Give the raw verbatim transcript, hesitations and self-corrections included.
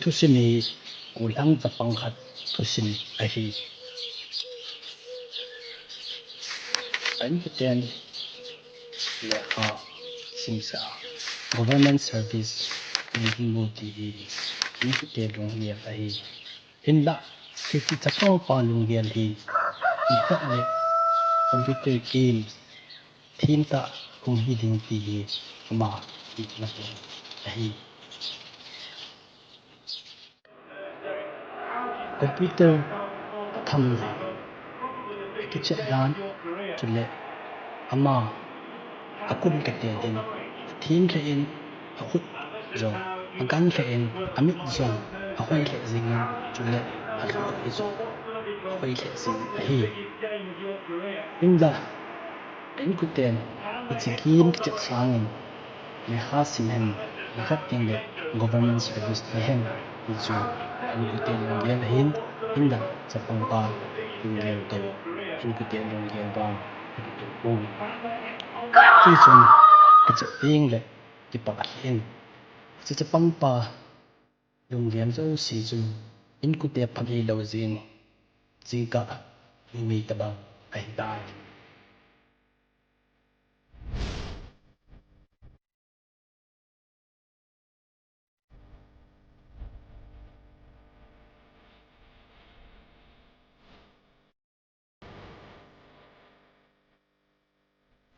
Thusim hi gollhang chapang khat thusim ahi. A inkoten lekha simsah a, government service nei ding u ti hi a inkote lunggel ahi. Hinlah, hiche chapangpa lunggel hi nikhat le computer game themtah hung hi ding ti hi ama hetna ahi. Computer atham dan, akichep dan, chule ama akum kate din, athem lheh in, akhut jong agang lheh in, amit jong ahoi lheh jingin, chule alhoi jong ahoi lheh jing ahi. Hinla, a inkoten hiche game kichep sangin lekha sim hen, nikhat tengle government service nei hen, ti chu a inkoten lunggel ahin, hinla chapangpa lunggel toh a inkoten lunggel vang akitu poi. Hichun kichep tengle kipah lheh in, hiche chapangpa lunggel jouse chu inkote phat hilou jeh in, jingkah numei tobang ahitai.